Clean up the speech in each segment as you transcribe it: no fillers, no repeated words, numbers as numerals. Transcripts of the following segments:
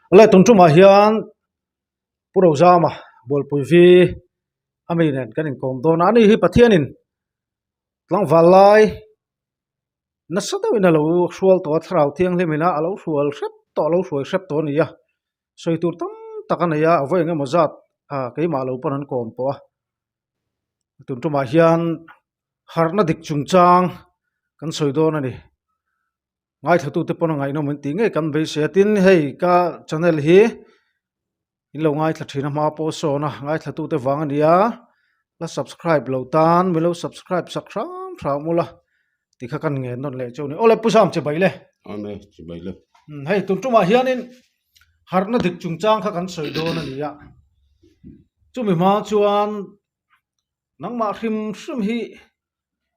Awle tun tumah hian Pu Rozama Bualpui vi a mi nen kan inkawm dawn a, ani hi Pathianin tlangval lai nasa deuhin a lo hrual tawh a, thlarau thianghlim ina a lo hrual hrep tawh a lo hruai hrep tawh a ni a, sawi tur tam tak a nei a, a vawi eng emaw zat ah keimah lo pawn an kawm tawh a, tun tumah hian harhna dik chungchang kan sawi dawn a ni. Ngaithlatute pawn a ngaihnawm an tih ngei kan beisei a, tin hei ka channel hi in lo ngaithla thin a hma pawh sawn a ngaithlatute vang a ni a, la subscribe lo tan min lo subscribe sak hram hram ula ti kha kan ngen nawn leh chu a ni. Awle Pu Sam chibai le. Awle chibai le. Hei tun tumah hianin harhna dik chungchang kha kan sawi dawn a ni a, chumi hma chuan nangmah hrim hrim hi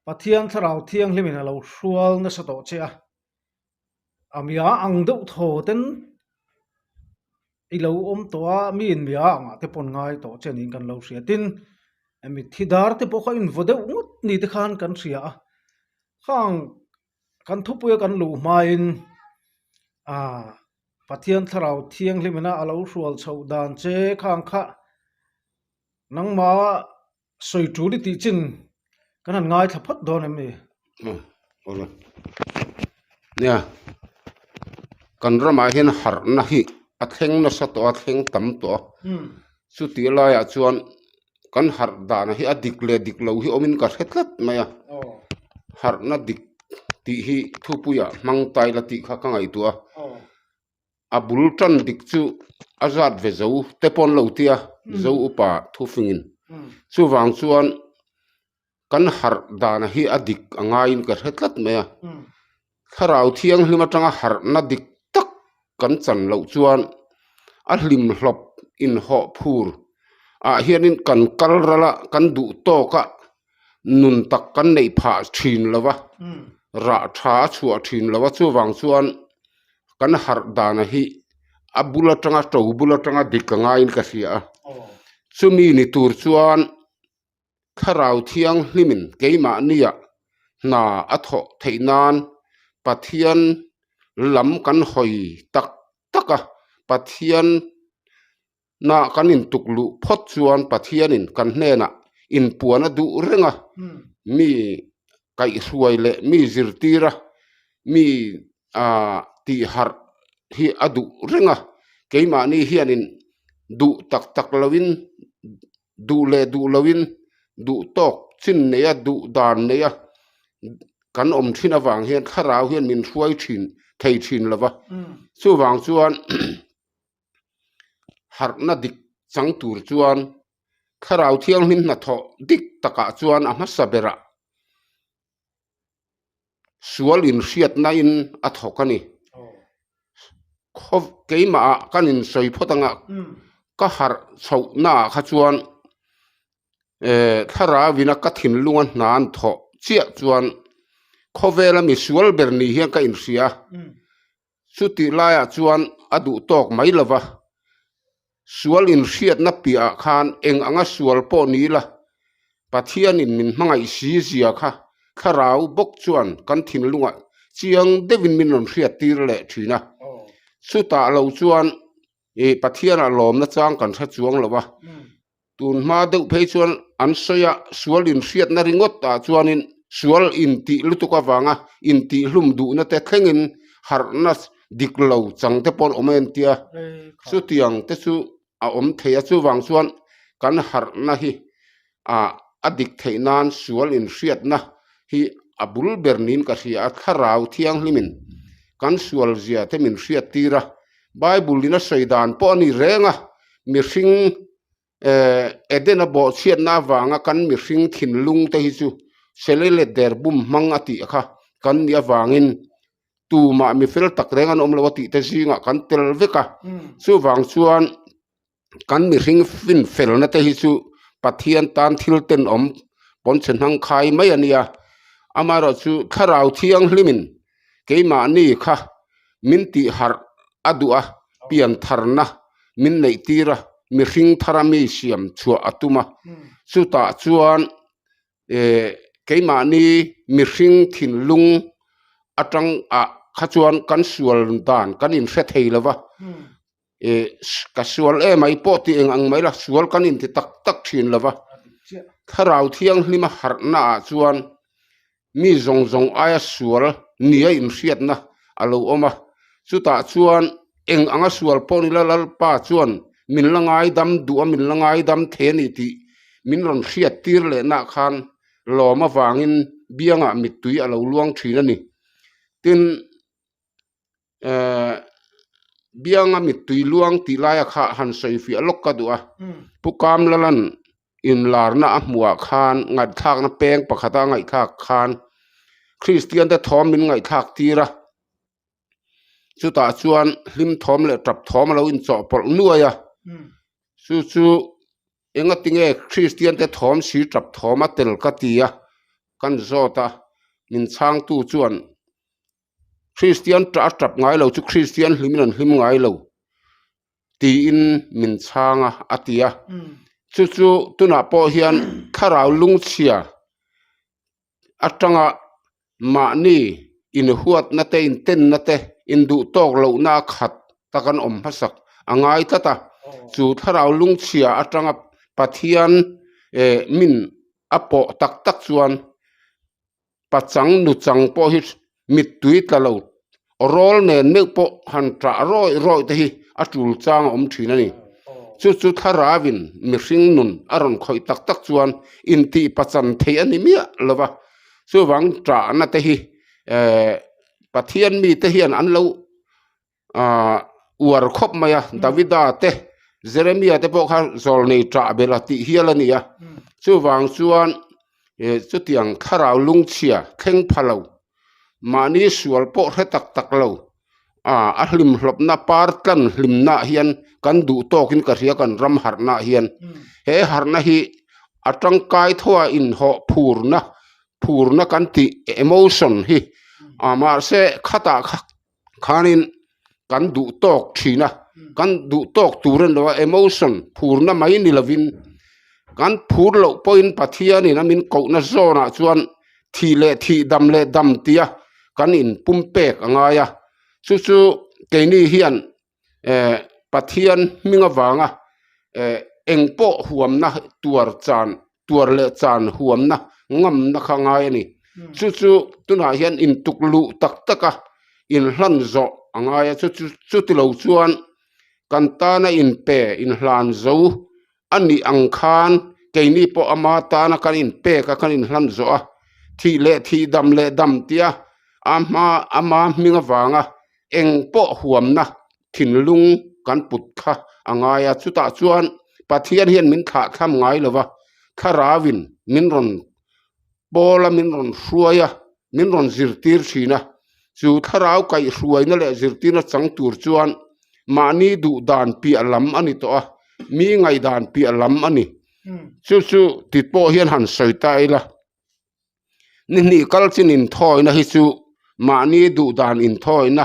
Pathian thlarau thianghlimin a lo hrual nasa tawh che a, a mia ang deuh thaw ten i lo awm tawh a, mi in mia angah te pawn ngai tawh che niin kan lo hria. Tin, mitthi dar te pawh kha invaw deuh ngawt ni te khan kan hria a, khang kan thupuia kan luh hmain ah Pathian thlarau thianghlimin a lo hrual chhoh dan che khang kha nangmah Sawi tul i tih chin kan han ngaithla phawt dawn em ni? Awle. Nia, kan ramah hian harhna hi a thleng nasa tawh a, thleng tam tawh a. Chutih laiah chuan kan harh dana hi a dik leh dik lo hi awmin ka hre tlat mai a. Harhna dik tih hi thupuiah hmang ta ila tih kha ka ngaihtuah a. A bul tan dik chu a zat ve zo te pawn lo tia zo upa thufingin chuvang chuan kan harh dana hi a dik a ngaiin ka hre tlat mai a thlarau thianghlim atanga harhna dik tak kan chan loh chuan a hlim hlawp inhawh phur ah hianin kan kal ral a kan duh tawk a nun tak kan neih phah thin lo va rah tha a chhuah thin lo a chuvang chuan. Kan harh dana hi a bul atanga to bul atanga dik a ngaiin ka hria a, chumi ni tur chuan thlarau thianghlimin keimahnia hna a thawh theih nan Pathian lam kan hawi tak tak a, Pathian Na kan intuk luh phawt chuan Pathianin kan hnenah inpuan a duh reng a, mi kaihhruai leh mi zirtir a, mi tihharh hi a duh reng a, keimahni hianin duh tak tak loin, duh leh duh loin, duh tawk chin nei a, duh dan nei a kan awm thin avang hian thlarau hian min hruai thin thei thin lo va, chuvang chuan. Harhna dik chang tur chuan Thlarau Thianghlim hnathawh dik takah chuan a hmasa berah sual inhriatna in a thawk a ni. Khaw keimahah kan insawi phawt anga ka harh chhohnaah kha chuan Thlarau ina ka thinlunga hna an thawh chiah chuan khawvela misual ber ni hian ka inhria a. Chutih laiah chuan a duh tawk mai lo va, sual inhriatna piahah khan eng anga sual pawh ni ila, Pathianin min hmangaih si zia kha thlarau bawk chuan kan thinlungah chiang deuhin min rawn hriattir leh thin a. Chutah lo chuan ih Pathianah lawmna chang kan hre chuang lo va, Tun hma deuh phei chuan an sawi a, sual inhriatna ringawt ah chuanin sual intih lutuk avanga intihhlum duhna te thlengin harhna dik lo chang te pawh an awm a entia chutiang te chu a awm thei a chuvang chuan kan harhna hi ah a dik theih nan sual inhriatna hi a bul ber niin ka hria a thlarau thianghlimin kan sual zia te min hriat tir a Bible in a sawi dan pawh a ni reng a mihring eh Eden a bawhchhiatna avanga kan mihring thinlung te hi chu sele leh der bum hmang a tih kha kan nih avangin tumah mi fel tak reng an awm lo a tih te zingah kan tel vek a chuvang chuan kan mihring fin felna te hi chu Pathian tan thil tenawm pawnchhe hnang khai mai a nia amaherawhchu thlarau thianghlimin keimahni kha min tih harh a duh a, pian tharna min neih tir a, mihring thara mi siam chhuah a tum a, chutah chuan eh keimahni mihring thinlung atang ah kha chuan kan sual dan kan inhre thei lo va. Ih ka sual em ai pawh tih eng ang mai la sual kan inti tak tak thin lo va. Thlarau thianghlima harhna ah chuan mi zawng zawng aia sual nia inhriatna a lo awm a. Chutah chuan eng anga sual pawh ni la Lalpa chuan min la ngaidam duh a min la ngaidam thei a ni tih min rawn hriat tir lehna khan lawm avangin biangah mittui a lo luang thin a ni. Tin. eh bianga mittui luang tih laia kha han sawi fiah lawk ka duh a pu Kamlalan inlarna a hmuhah khan ngaihthlakna peng pakhata a ngaihthlak khan Kristian te thawm min ngaihthlak tir a chutah chuan hlim thawm leh tap thawm a lo inchawhpawlh nuai a chu chu Engatinge Kristiante thawm si tap thawm a tel ka ti a kan zawt a min chhangtu chuan Kristian tah a tap ngai lo chu Kristian hlimin an hlim ngai lo tiin min chhang a a ti a. Chu chu tunah pawh hian thlarau lungchhia atanga mahni inhuatna te intenna te induh tawk lohna a khat ta kan awm hmasak a ngai tlat a. Chu thlarau lungchhia atanga Pathian eh min a pawh tak tak chuan Pachang nuchang pawh hi mittui tla lo rawl nen meuh pawh han ṭah rawih rawih te hi a ṭul chang a awm ṭhin a ni. Chu chu thlarauin mihring nun a rawn khawih tak tak chuan intih pachan theih a ni miah lo va. Chuvang ṭahna te hi eh Pathian mite hian an lo ah uar khawp mai a Davida te Jeremia te pawh kha zawlnei ṭah belh a tih hial a ni a chuvang chuan eh chutiang thlarau lungchhia thleng pha lo mahni sual pawh hre tak tak lo ah a hlimhlawpna par tlan hlimna ah hian kan duh tawkin ka hria kan ram harhna ah hian he harhna hi a tangkai thaw a inhawh phurna phurna kan tih emotion hi ah mahse khatah kha. khanin kan duh tawk thin a kan duh tawk tur a ni lo a emotion phurna mai ni lovin kan phur loh pawhin Pathianin a min kohna zawnah chuan thih leh thih dam leh dam tia kan inpum pek a ngai a chu chu keini hian eh Pathian hming avanga eh eng pawh huamna tuar chan tuar leh chan huamna ngamna kha ngai a ni chu chu tunah hian intuk luh tak tak a inhlan zawh a ngai a chu chu chuti lo chuan kan tana inpe inhlan zo a nih ang khan keini pawh ama tana kan inpek a kan inhlan zawh a thih leh thih dam leh dam tia a hma ama hming avanga eng pawh huamna thinlung kan put kha a ngai a chutah chuan Pathian hian min thlah thlam ngai lo va thlarauin min rawn pawl a min rawn hruai a min rawn zirtir thin a chu thlarau kaihhruaina leh zirtirna chang tur chuan mahni duh dan piah lam a ni tawh a mi ngaihdan piah lam a ni chu chu ti pawh hian han sawi ta ila. Ni hnih kal chin inthawina hi chu mahni duh dan inthawina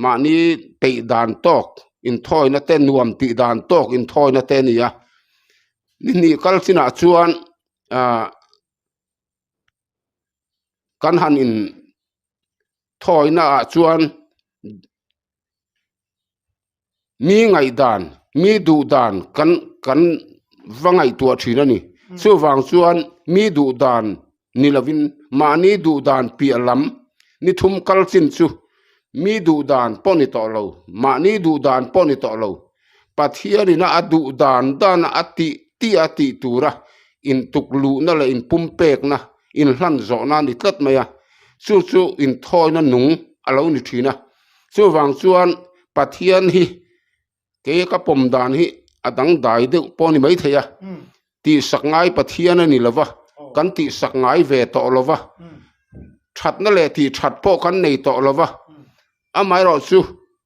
mahni peih dan tawk inthawina te nuam tih dan tawk inthawina te a ni a ni hnih kal chinah chuan ah kan han in thawina ah chuan. Mi ngaihdan, mi duhdan kan kan va ngaihtuah thin a ni. Chuvang chuan mi duhdan ni lovin mahni duhdan piah lam ni thum kal chin chu mi duhdan pawh ni tawh lo, mahni duhdan pawh ni tawh lo. Pathianina a duhdan dana a tih tih a tih tura intuk luhna leh inpumpekna, inhlan zawhna a ni tlat mai a. Chu chu inthawina nung a lo ni thin a. Chuvang chuan Pathian hi kei ka pawm dan hi a dangdai deuh pawh a ni maithei a, tihsak ngai Pathian a ni lo va, kan tihsak ngai ve tawh lo va, thatna leh tihthat pawh kan nei tawh lo va, amaherawh chu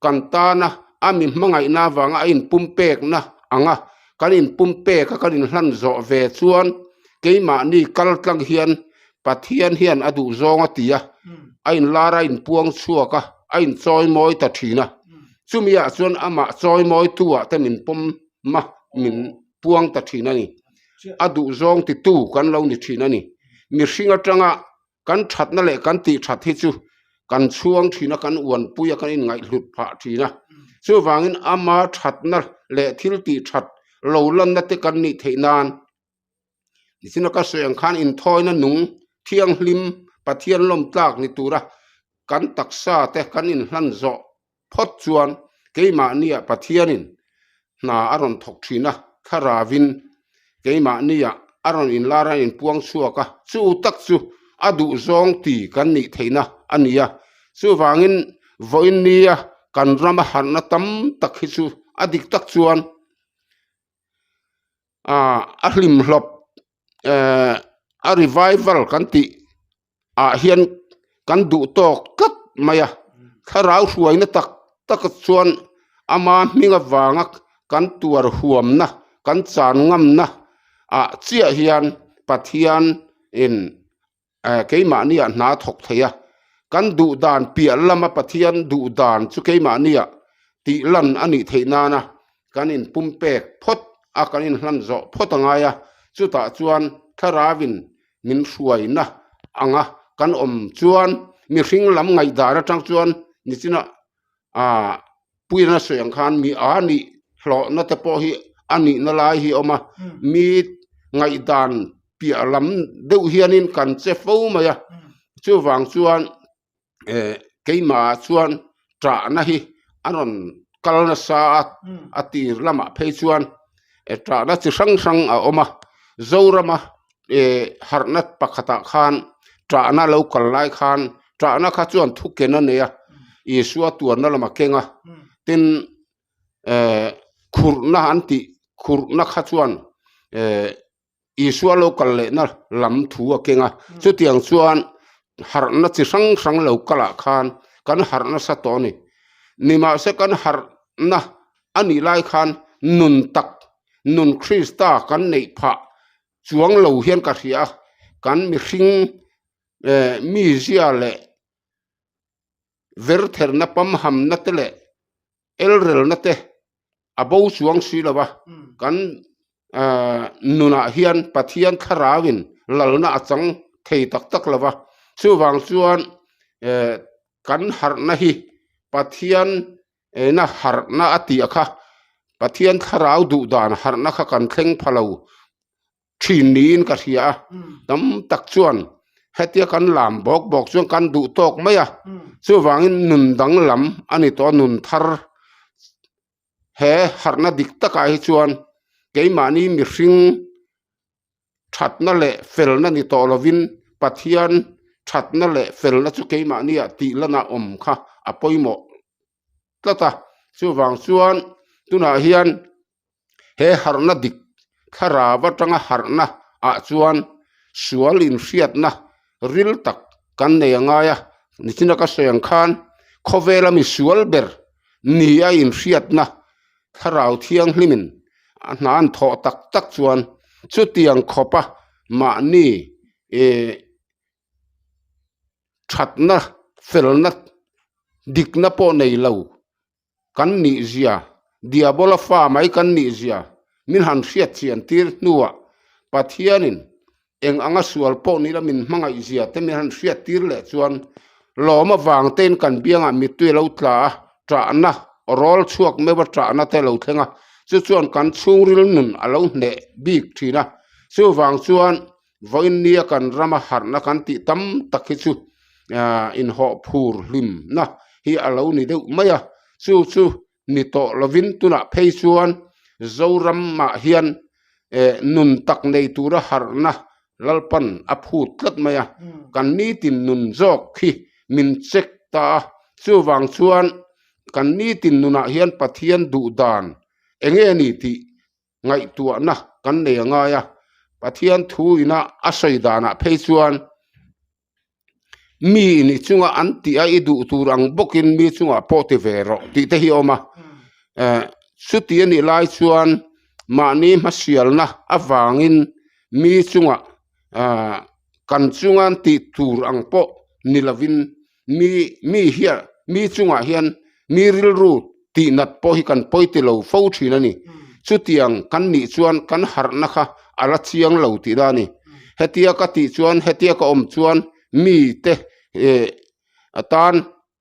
kan tana a mi hmangaihna avanga a inpumpekna anga kan inpumpek a kan inhlan zawh ve chuan keimahni kal tlang hian Pathian hian a duh zawng a ti a, a inlar a inpuang chhuak a, a inchawimawi ta thin a. Chumi ah chuan amah chawimawitu ah te min pawm a, min puang ta thin a ni. A duh zawng titu kan lo ni thin a ni. Mihring atanga kan thatna leh kan tih that hi chu. kan chhuang thin a, kan uanpui a, kan inngaihhlut phah thin a. Chuvangin ama thatna leh thil tih that lo lanna te kan nih theih nan Nichina ka sawi ang khan inthawina nung thianghlim Pathian lawm tlak ni tura kan taksa te kan inhlan zawh phawt chuan keimahnia Pathianin hna a rawn thawk thin a, thlaravin keimahnia a rawn inlar a inpuang chhuak a, chu tak chu a duhzawng ti kan nih theihna a ni a. Chuvangin vawiin nia kan rama harhna tam tak hi chu a dik tak chuan a hlimhlawp ehh a revival kan tih ah hian kan duh tawk tlat mai a thlarau hruaina tak tak chuan ama hming avanga kan tuar huamna kan chan ngamna ah chiah hian Pathian in eh keimahniah hna thawk thei a kan duh dan piah lama Pathian duh dan chu keimahniah tih lan a nih theih nana kan inpum pek phawt a kan inhlan zawh phawt a ngai a chutah chuan thlarauin min hruaina anga kan awm chuan mihring lam ngaihdan atang chuan nichina ah puiin a sawi ang khan mi a nih hlawhna te pawh hi a nihna lai hi a awm a mi ngaihdan piah lam deuh hianin kan che fo mai a chuvang chuan eh keimahah chuan ṭahna hi a rawn kal nasa a a tir lamah phei chuan eh ṭahna chi hrang hrang a awm a Zorama eh harhna pakhatah khan ṭahna lo kal lai khan ṭahna kha chuan thu ken a nei a Isua tuarna lam a keng a tin eh khurhna an tih khurhna kha chuan eh Isua lo kal lehna lam thu a keng a chutiang chuan harhna chi hrang hrang lo kalah khan kan harh nasa tawh a ni nimahse kan harhna a nih lai khan nun tak nun Krista kan neih phah chuang lo hian ka hria a kan mihring eh mizia leh vertherna pamhamna te leh elrelna te a bo chuang si lo va kan ah nunah hian Pathian thlarauin lalna a chang thei tak tak lo va chuvang chuan eh kan harhna hi Pathian ena harhna a tih a kha Pathian thlarau duh dan harhna kha kan thleng pha lo thin niin ka hria a tam tak chuan hetia kan lam bawk bawk chuan kan duh tawk mai a chuvangin nun danglam a ni tawh a nun thar he harhna dik takah hi chuan keimahni mihring thatna leh felna ni tawh lovin Pathian thatna leh felna chu keimahniah tih lana awm kha a pawimawh tlat a chuvang chuan tunah hian he harhna dik thlarau atanga harhna ah chuan sual inhriatna ril tak kan nei a ngai a nichina ka sawi ang khan khawvela misual ber ni a inhriatna thlarau thianghlimin a hna an thawh tak tak chuan chutiang khawpa mahni eh thatna felna dikna pawh nei lo kan nih zia Diabola fa mai kan nih zia min han hriat chian tir hnuah Pathianin eng anga sual pawh nila min hmangaih zia te min han hriat tir leh chuan lawm avang tein kan biangah mittui a lo tla a, ṭahna rawl chhuak meuh a ṭahna te a lo thleng a, chu chuan kan chhungril nun a lo hneh bik ṭhin a, chuvang chuan Vawiin nia kan rama harhna kan tih tam tak hi chu inhawh phur hlimna hi a lo ni deuh mai a, chu chu ni tawh lovin tunah phei chuan Zoramah hian nun tak nei tura harhna Lalpan a phut tlat mai a, kan nitin nun zawk hi min check ta a, chuvang chuan kan nitin nunah hian Pathian duh dan eng nge ni tih ngaihtuahna kan nei a ngai a Pathian thu ina a sawi danah phei chuan mi in i chunga an tih a i duh tur ang bawkin mi chungah pawh ti ve rawh tih te hi a awm a eh chuti a nih lai chuan mahni hmasialna avangin mi chungah ah kan chunga an tih tur ang pawh ni lovin mi mi hian mi chungah hian mi rilru tih nat pawh hi kan pawi ti lo fo thin a ni chutiang kan nih chuan kan harhna kha a la chiang lo tih na a ni hetia ka tih chuan hetia ka awm chuan mi te eh. A tan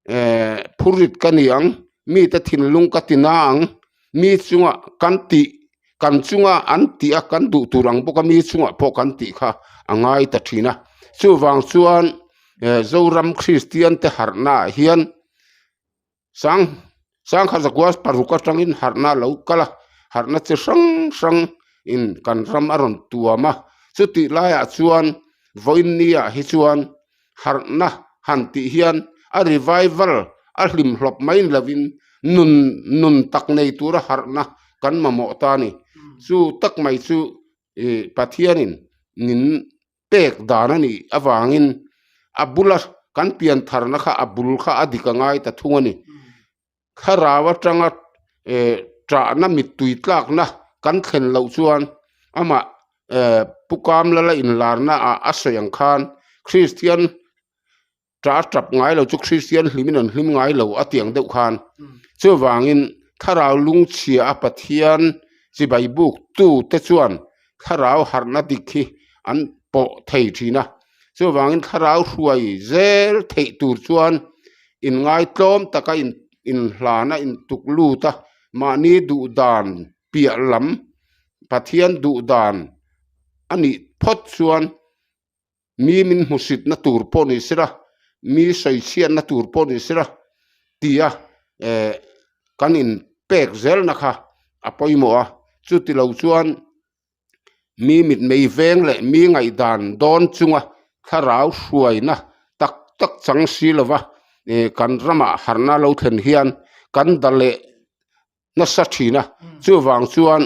eh phurit ka ni ang, mite thinlung ka ti na ang, mi chunga kan tih kan chunga an tih a kan duh tur ang bawk a mi chungah pawh kan tih kha a ngai ta thin a. Chuvang chuan eh Zoram Kristian te harhna ah hian sang sangha zakua paruk atangin harhna a lo kal a, harhna chi hrang hrang in kan ram a rawn tuam a, chutih laiah chuan vawiin ni ah hi chuan harhna han tih hian a revival a hlim hlawp mai ni lovin nun nun tak nei tura harhna kan mamawh ta a ni chu tak mai chu ih Pathianin min pek dan a nih avangin a bula kan pian tharna kha a bul kha a dik a ngai ta thung a ni thlarau atanga eh ṭahna mittui tlakna kan thlen loh chuan amah eh pu Kamlala inlarna ah a sawi ang khan Kristian ṭah a ṭap ngai lo chu Kristian hlimin an hlim ngai lo a tih ang deuh khan chuvangin thlarau lungchhia a Pathian chibai buk tu te chuan thlarau harhna dik hi an pawh thei thin a chuvangin thlarau hruai zel theih tur chuan inngaitlawm taka in inhlana intuk lut a mahni duh dan piah lam Pathian duh dan a nih phawt chuan. Mi min hmusitna tur pawh ni sela, mi sawichhiatna tur pawh ni sela tia eh kan inpek zelna kha a pawimawh a, chuti lo chuan mi mitmei veng leh mi ngaihdan dawn chunga thlarau hruaina tak tak chang si lova eh kan ramah harhna lo thlen hian kan da leh nasa thin a chuvang chuan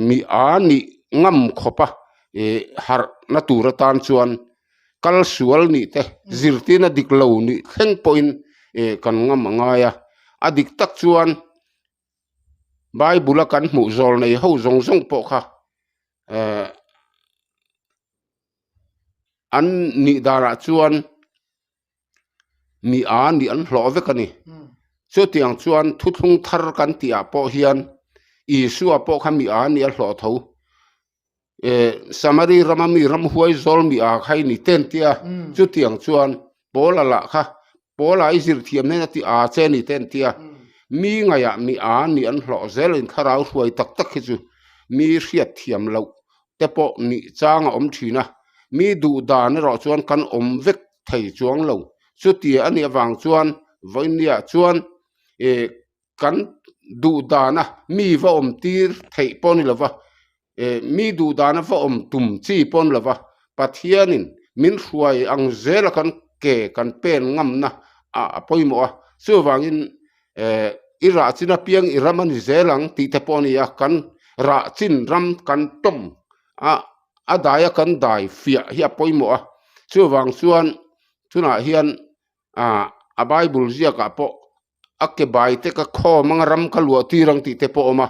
mi a nih ngam khawp a ih harh na tur atan chuan kal sual nih te zirtirna dik lo nih thleng pawhin ih kan ngam a ngai a a dik tak chuan bible a kan hmuh zawl nei ho zawng zawng pawh kha eh an nih danah chuan. Mi a nih an hlawh vek a ni. Chutiang chuan thuthlung thar kan tih ah pawh hian Isua pawh kha mi a nih a hlawh tho. Eh Samari rama mi ramhuai zawl mi a kha i ni ten tia chutiang chuan Paula lah kha Paula i zir thiam nen a ti a che ni ten tia mi ngaihah mi a nih an hlawh zel in thlarau hruai tak tak hi chu mi hriat thiam loh te pawh nih chang a awm thin a, mi duh dan erawh chuan kan awm vek thei chuang lo. Chutia a nih avang chuan vawinia chuan ih kan duh dana mi va awm tir theih pawh a ni lova, ih mi duh dana va awm tum chi pawh a ni lova, Pathianin min hruai ang zela kan ke kan pen ngamna a pawimawh a, chuvangin eh i rah chin apiang i ram a ni zel ang tih te pawh a ni a, kan rah chin ram kan tawng a a dai a kan dai fiah hi a pawimawh a chuvang chuan tunah hian ah a bible ziakah pawh a ke bai te ka khawm anga ram ka luah tir ang tih te pawh a awm a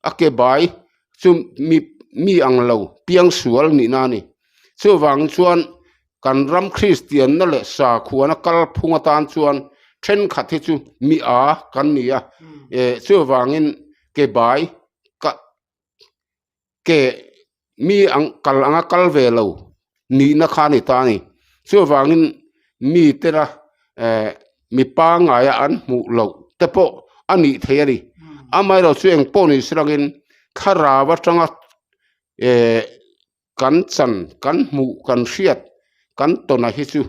a ke bai chu mi mi ang lo piang sual nihna a ni chuvang chuan kan ram kristianna leh sakhuana kalphung atan chuan thenkhat hi chu mi a kan ni a eh chuvangin ke bai ka ke mi ang kal anga kal ve lo nihna kha a ni ta a ni chuvangin mi tena eh mi pangngaia an hmuh loh te pawh a nih theih a ni amaherawhchu chu engpawh ni se langin thlarau atanga eh. Kan chan, kan hmuh, kan hriat, kan tawna hi chu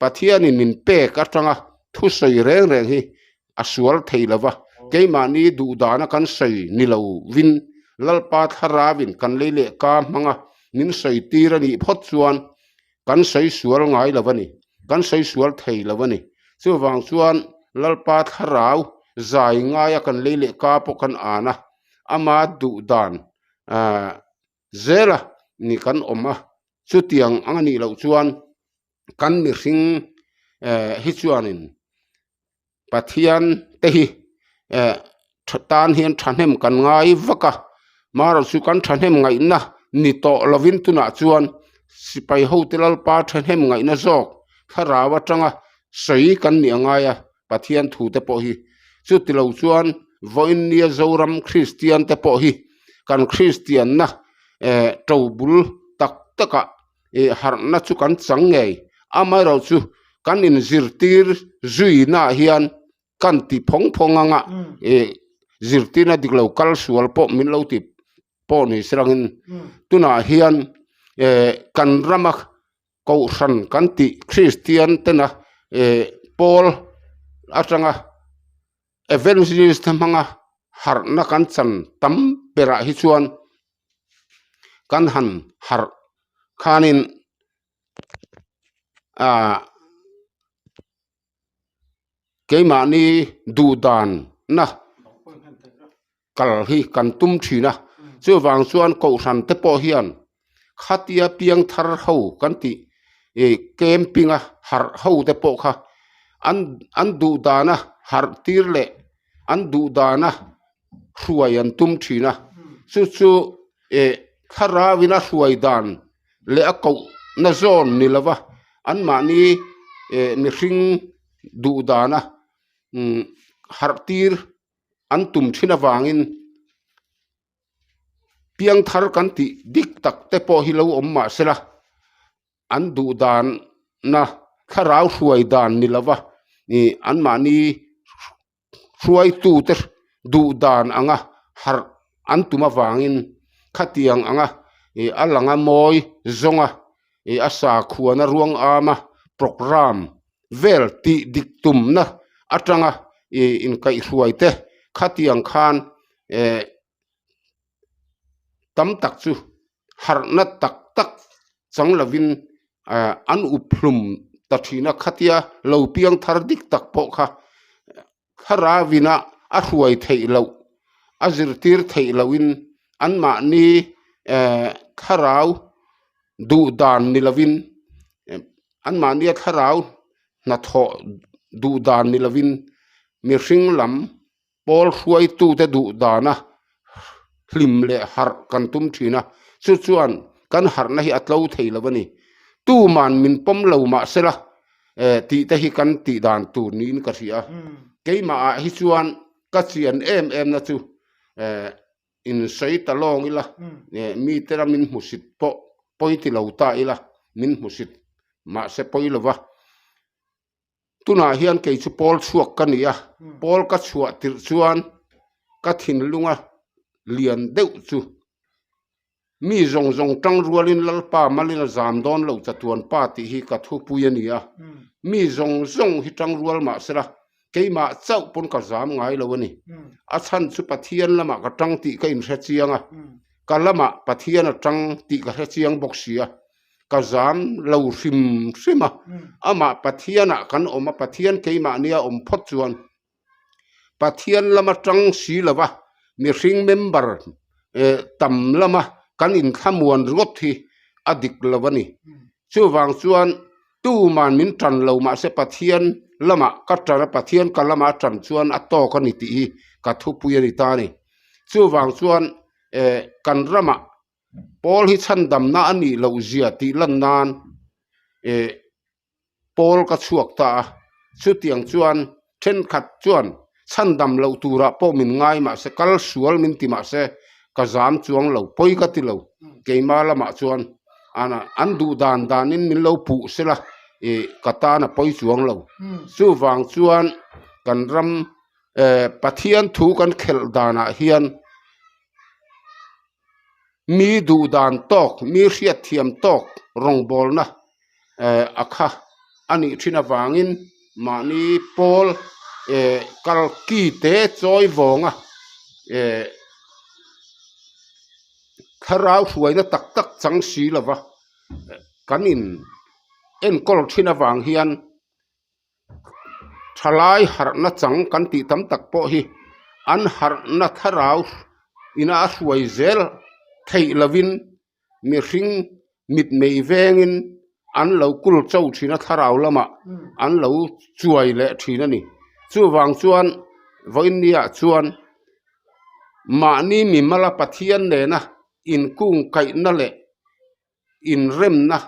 Pathianin min pek atanga thusawi reng reng hi a sual thei lo va, keimahni duhdana kan sawi ni lovin Lalpa Thlarauin kan lei leh ka hmanga min sawi tir a nih phawt chuan kan sawi sual ngai lo a ni, kan sawi sual thei lo a ni. Chuvang chuan Lalpa Thlarau zai ngaia kan lei leh ka pawh kan an a, ama duhdan ah Zela ni kan awm a, chutiang ang a nih loh chuan kan mihring eh hi chuanin Pathian te hi eh tha tan hian thahnem kan ngai vak a, marawh chu kan thahnem ngaihna ni tawh lovin tunah chuan sipai hote lalpa thahnem ngaihna zawk thlarau atanga sawi kan nih a ngai a Pathian thu te pawh hi chuti lo chuan vawiin nia Zoram Kristian te pawh hi kan Kristianna eh to bul tak takah ih harhna chu kan chang ngei amaherawhchu. kan inzirtir zuinaah hian kan ti phawng phawng ang a ih zirtirna dik lo kal sual pawh min lo ti pawh ni se langin tunah hian eh kan rama kohhran kan tih kristian tena eh pawl atanga evangelist te hmanga harhna kan chan tam berah hi chuan kan han harh khanin ah keimahni duh dan na kal hi kan tum thin a chuvang chuan kohhran te pawh hian khatia piang thar ho kan tih ih camping a harh ho te pawh kha an an duh dana harh tir leh an duh dana hruai an tum thin a chu chu ih thlarau in a hruai dan leh a koh na zawn ni lova anmahni eh mihring duh dana umm harh tir an tum thin avangin piangthar kan tih dik tak te pawh hi lo awm mah sela an duh dana thlarau hruai dan ni lova ih anmahni hruaitute duh dan anga harh an tum avangin khatiang anga ih a langa mawi zawnga ih a sakhuana ruang ama programme vel tih dik tumna atanga ih inkaihhruai te khatiang khan eh tam tak chu harhna tak tak chang lovin ah an up hlum ta thin a khatia lo piang thar dik tak pawh kha thlarauina a hruai theih loh a zirtir theih lohin anmahni eh thlarau duh dan ni lovin anmahnia thlarau hnathawh duh dan ni lovin mihring lam Pawl hruaitute duh dana hlim leh harh kan tum thin a, chu chuan kan harhna hi a tlo thei lo a ni. Tuman min pawm lo mah sela eh tih te hi kan tih dan tur niin ka hria a. Keimahah hi chuan ka chian em em na chu eh insawi ta lawng ila eh mite ram min hmusit pawh pawi ti lo ta ila min hmusit mahse pawi lo va. Tunah hian kei chu pawl chhuak ka ni a, pawl ka chhuah tirh chuan ka thinlunga lian deuh chu mi zawng zawng tang rualin Lalpa malin a zam dawn lo chatuan pa tih hi ka thupui a ni a, mi zawng zawng hi tang rual mah sela keimah chauh pawn ka zam ngai lo a ni. A chhan chu Pathian lamah ka tang tih ka inhre chiang a, ka lamah Pathian a tang tih ka hre chiang bawk si a. Ka zam lo hrim hrim a, amah Pathianah kan awm a, Pathian keimahnia awm phawt chuan Pathian lama tang si lova mihring member tam lama kan inthlamuan ringawt hi a dik lo a ni. Chuvang chuan tuman min tan lo mahse Pathian lamah ka tan a, Pathian ka lama a tan chuan a tawk a ni tih hi ka thupui a ni ta a ni. Chuvang chuan kan ramah Paul hi chhandamna a nih loh zia tih lan nan eh Paul ka chhuak ta a, chutiang chuan thenkhat chuan chhandam loh turah pawh min ngai mahse kal sual min ti mahse ka zam chuang lo pawi ka ti lo keima lamah chuan an duh dan danin min lo puh sela ih ka tan a pawi chuang lo chuvang chuan kan ram eh Pathian thu kan khelh danah hian. Mi duh dan tawk, mi hriatthiam tawk rawngbawlna eh a kha a nih thin avangin mahni pawl eh kal ki te chawi vawnga eh thlarau hruaina tak tak chang si lova kan in enkawl thin avang hian Thalai harhna chang kan tih tam tak pawh hi an harhna thlarau ina a hruai zel theih lovin mihring mitmei vengin an lo kul cho thin a thlarau lamah an lo chuai leh thin a ni. Chuvang chuan vawiinniah chuan mahni mimala Pathian nena inkungkaihna leh inremna,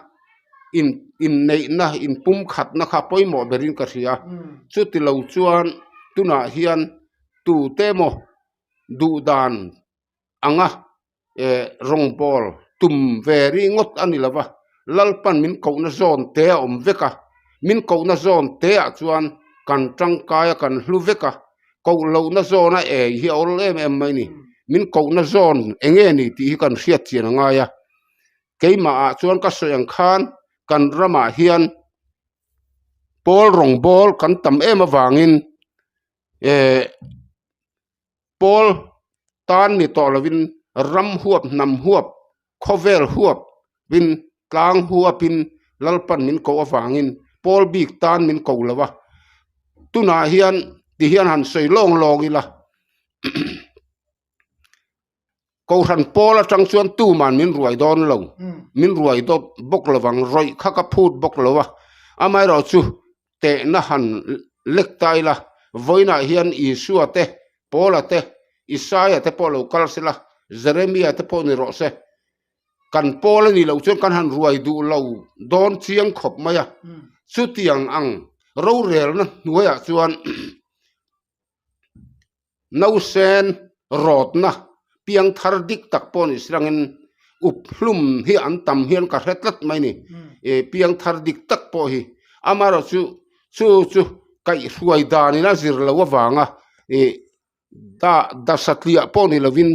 in inneihna, inpumkhatna kha pawimawh berin ka hria. Chuti lo chuan tunah hian tute emaw duh dan anga eh rawngbâwl tum ve ringawt a ni lo va, Lalpan min kohna zawn te a awm vek a. Min kohna zawn te ah chuan kan tangkai a kan hlu vek a, koh lohna zawna ei hi a awl em em mai a ni. Min kohna zawn eng nge ni tih hi kan hriat chian a ngai a. Keimah ah chuan ka sawi ang khan kan ramah hian pawl rawngbawl kan tam em avangin eh pawl tan ni tawh lovin ram huap hnam huap khawvel huap in tlang huapin Lalpan min koh avangin pawl bik tan min ko lo a tunah hian tihian han sawi lawng lawng ila Kohhran pawl atang chuan tuman min ruai dawn lo min ruai dawt bawk lovang rawih kha ka phut bawk lo a amaherawh chu tehna han lek ta ila vawiinah hian Isua te Paula te Isaia te pawh lo kal sela Jeremia te pawh ni rawh se kan pawl a nih loh chuan kan han ruai duh lo dawn chiang khawp mai a chutiang ang rorelna hnuaiah chuan Nausen rawtna piang thar dik tak pawh ni silangin up hlum hi an tam hian ka hre tlat mai ni eh piang thar dik tak pawh hi amaherawh chu chu chu kaihhruai danin a zir loh avanga ih da da satliah pawh ni lovin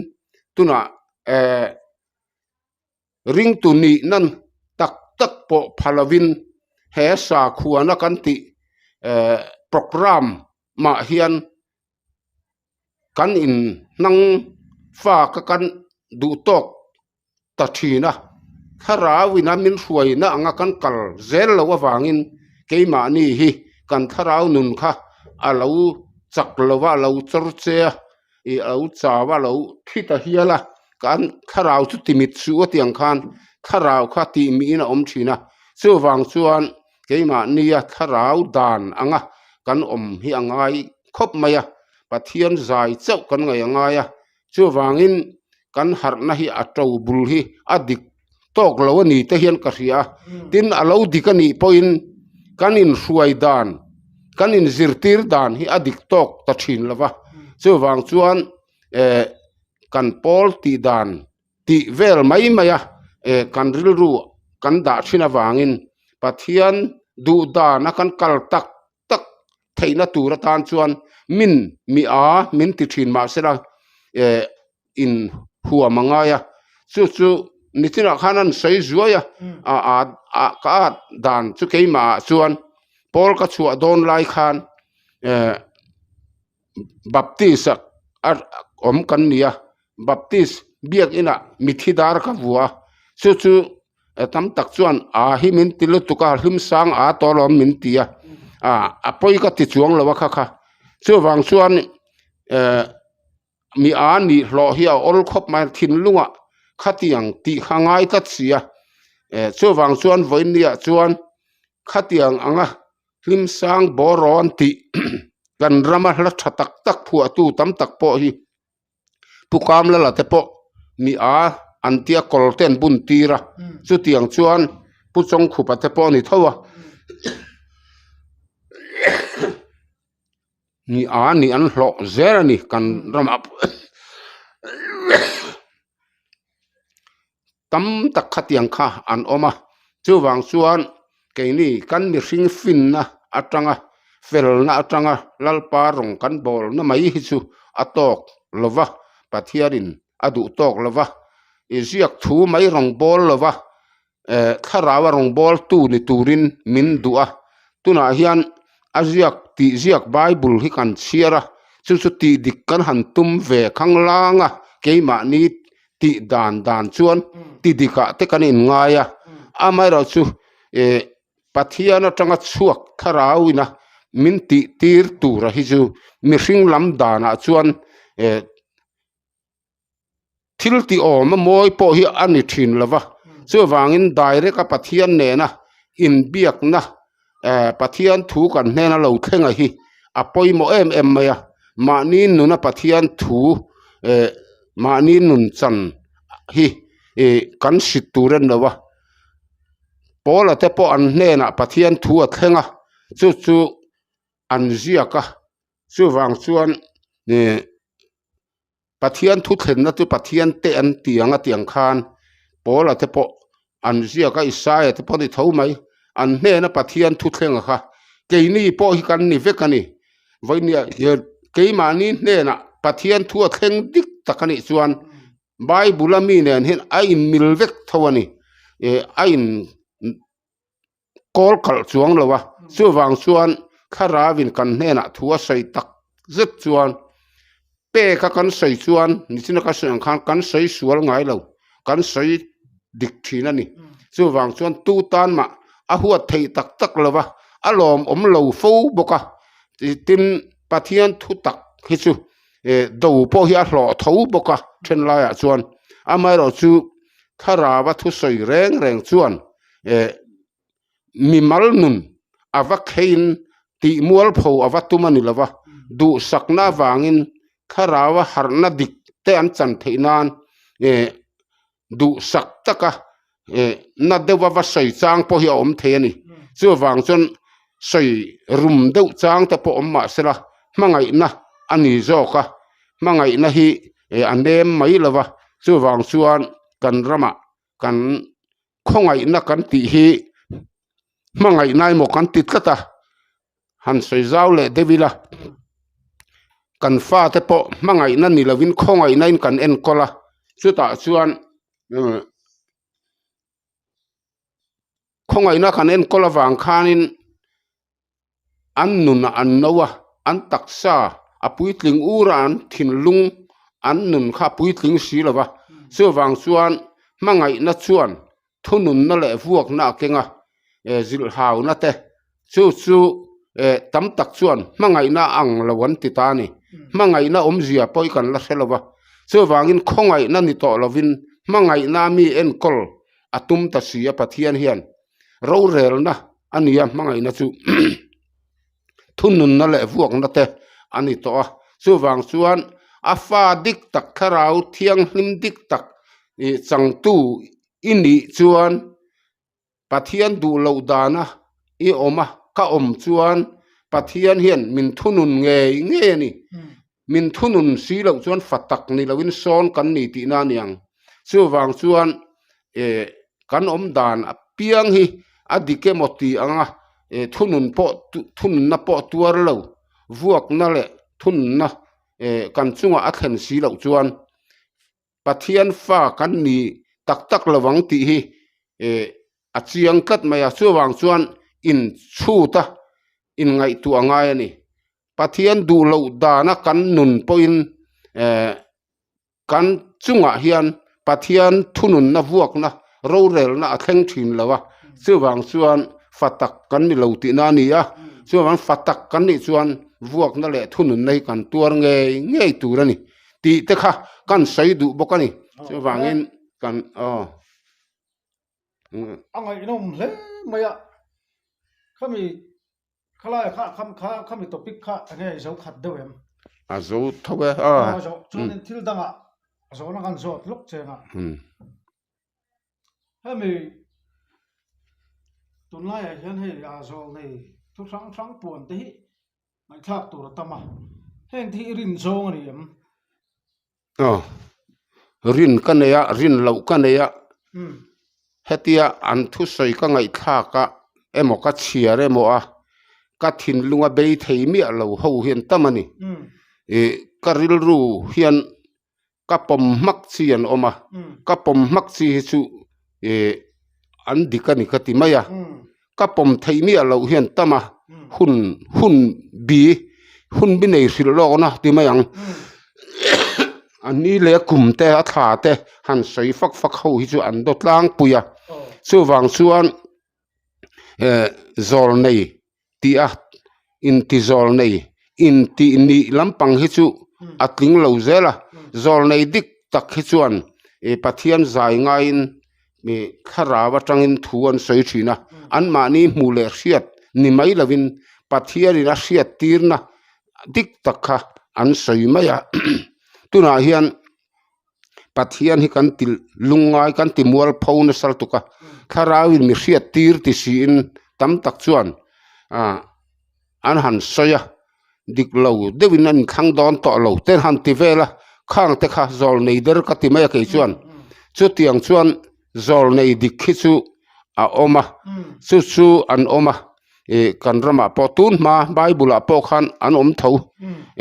tunah eh Ringtu nih nan tak tak pawh pha lovin he sakhuana kan tih eh program mah hian kan in hnang fa ka kan duh tawk ta thin a, thlarau ina min hruaina anga kan kal zel loh avangin keimahni hi kan thlarau nun kha a lo chak lo va, a lo chawr che a. Ih a lo chau a lo thi ta hial a kan thlarau chu ti mit suh a tiang khan thlarau kha tih miin a awm thin a chuvang chuan keimahnia thlarau dan anga kan awm hi a ngai khawp mai a Pathian zai chauh kan ngaih a ngai a chuvangin kan harhna hi a to bul hi a dik tawk lo a ni te hian ka hria a tin a lo dik a nih pawhin kan inhruai dan kan inzirtir dan hi a dik tawk ta thin lo va chuvang chuan eh kan pawl tih dan tih vel mai mai a eh kan rilru kan dah thin avangin Pathian duh dan a kan kal tak tak theihna tur atan chuan min mi a min ti thin mahsela eh in huam a ngai a chu chu nichinah khan an sawi zuai a a a ka at dan chu keimah ah chuan pawl ka chhuah dawn lai khan eh baptist a awm kan ni a baptist biakinah mithi dar ka vua a chu chu tam tak chuan a hi min ti lutuk a hlim sang a tawh alawm min ti a ah a pawi ka ti chuang lo a kha kha chuvang chuan eh mi a nih hlawh hi a awl khawp mai a thinlungah khatiang tih kha ngai tlat si a eh chuvang chuan vawinia chuan khatiang anga hlim sang bawrawn tih kan rama hla tha tak tak phuahtu tam tak pawh hi Pu Kamlala te pawh mi a an tia kawr te an bun tir a chutiang chuan Pu Chawngkhupa te pawh a ni tho a mi a nih an hlawh zel a ni kan ramah tam tak khatiang kha an awm a chuvang chuan keini kan mihring finna atanga felna atanga lalpa rawng kan bawlna mai hi chu a tawk lo va Pathianin a duh tawk lo va i ziak thu mai rawng bawl lo va eh thlarau a rawn bawl tu ni turin min duh a tunah hian a ziak tih ziak bible hi kan chhiar a chu chu tih dik kan han tum ve khang lang a keimahni tih dan dan chuan ti dikah te kan inngai a amaherawh chu eh Pathian atanga chhuak thlarau ina min tih tir tura hi chu mihring lam danah chuan eh. Thil tih awm a mawi pawh hi a ni thin lo va, chuvangin direct a Pathian nena inbiakna eh Pathian thu kan hnena lo thlenga hi a pawimawh em em mai a, mahni nuna Pathian thu eh mahni nun chan hi ih kan hrit tur a ni lo va, Paula te pawh an hnenah Pathian thu a thleng a, chu chu an ziak a, chuvang chuan ih. Pathian thu thlenna chu Pathian te an ti ang a ti ang khan Paula te pawh an ziak a, Isaia te pawh a ni tho mai. An hnena Pathian thu thlenga kha keini pawh hi kan ni vek a ni. Vawinia hian keimahni hnenah Pathian thu a thleng dik tak a nih chuan Bible a mi nen hian a inmil vek tho a ni. Ih a in kawl kalh chuang lo a, chuvang chuan thlarauin kan hnenah thu a sawi tak zet chuan pek a kan sawi chuan nichina ka sawi ang khan kan sawi sual ngai lo, kan sawi dik thin a ni. Chuvang chuan tu tan mah a huat theih tak tak lo va, a lawmawm lo fo bawk a, tin Pathian thu tak hi chu eh do pawh hi a hlawh tho bawk a then laiah chuan amaherawh chu thlarau a thusawi reng reng chuan eh mimal nun a va kheiin tih mualpho a va tum a ni lo va duhsakna avangin thlarau a harhna dik te an chan theih nan eh duhsak taka eh na deuha va sawi chang pawh hi a awm thei a ni chuvang chuan sawi rum deuh chang te pawh awm mah sela hmangaihna a ni zawk a hmangaihna hi eh a nem mai lo va chuvang chuan kan ramah kan khawngaihna kan tih hi hmangaihna emaw kan ti tlat a han sawi zau leh deuh ila kan fate pawh hmangaihna ni lovin khawngaihna in kan enkawl a chutah chuan umm khawngaihna kan enkawl avang khanin an nunah an no a an taksa a puitling ur a an thinlung an nun kha a puitling si lo va chuvang chuan hmangaihna chuan thununna leh vuakna a keng a eh zilhhauna te chu chu eh tam tak chuan hmangaihna a ang lo an ti ta a ni hmangaihna awmzia pawh hi kan la hre lo va chuvangin khawngaihna ni tawh lovin hmangaihna mi enkawl a tum ta si a Pathian hian rorelna a ni a hmangaihna chu thununna leh vuakna te a ni tawh a chuvang chuan a fa dik tak thlarau thianghlim dik tak ih changtu i nih chuan Pathian duh loh dana i awm a ka awm chuan Pathian hian min thunun ngei ngei a ni min thunun si loh chuan fa tak ni loin sawn kan ni tihna a ni ang chuvang chuan eh kan awm dan apiang hi a dik emaw tih anga eh thunun pawh thununna pawh tuar lo vuakna leh thununna eh kan chungah a thlen si loh chuan Pathian fa kan ni tak tak lo ang tih hi eh a chiang tlat mai a chuvang chuan in chhut a in ngaihtuah a ngai a ni Pathian duh loh dana kan nun pawhin eh kan chungah hian Pathian thununna vuakna rorelna a thleng thin lo a chuvang chuan fa tak kan ni lo tihna a ni a chuvang fa tak kan nih chuan vuakna leh thununna hi kan tuar ngei ngei tur a ni. Tih te kha kan sawi duh bawk a ni. Chuvangin kan aw. A ngaihnawm hle mai a. Khami khalai kha kham kha khami topic kha enge i zo khat deuh em? A zo tho e a. Aw zo chuanin thil dangah zawhna kan zawt lawk cheng a. Hemi tunlaiah hian hei a zawl nei thu hrang hrang puan te hi Ngaihthlak tur a tam a, heng te hi i rin zawng a ni em? Aw, rin ka nei a, rin loh ka nei a, hetia an thusawi ka ngaihthlak a emaw ka chhiar emaw a, ka thinlung a bei thei miah lo ho hian tam a ni. Ih ka rilru hian ka pawm hmak chi an awm a, ka pawm hmak chi hi chu ih an dik a ni ka ti mai a, ka pawm theih miah loh hian tam a, hun hun bi hun bi nei hrilh lawk na ti mai ang a ni leh kum te a thla te han sawi fak fak ho hi chu an daw tlangpui a, chuvang chuan eh zawl nei. tih a intizawl nei intih nih lampang hi chu a tling lo zel a zawl nei dik tak hi chuan ih Pathian zai ngaiin ih thlarau atangin thu an sawi thin a anmahni hmuh leh hriat ni mai lovin Pathianin a hriat tirna dik tak kha an sawi mai a tunah hian. Pathian hi kan ti lungngai kan ti mualpho nasa lutuk a thlarau in mi hriat tir ti siin tam tak chuan ah an han sawi a dik lo deuh in an inthlang dawn tawh lo te han ti vel a khang te kha zawl nei der ka ti mai a kei chuan chutiang chuan zawl nei dik hi chu. a awm a chu chu an awm a ih kan ramah pawh tun hma bible ah pawh khan an awm tho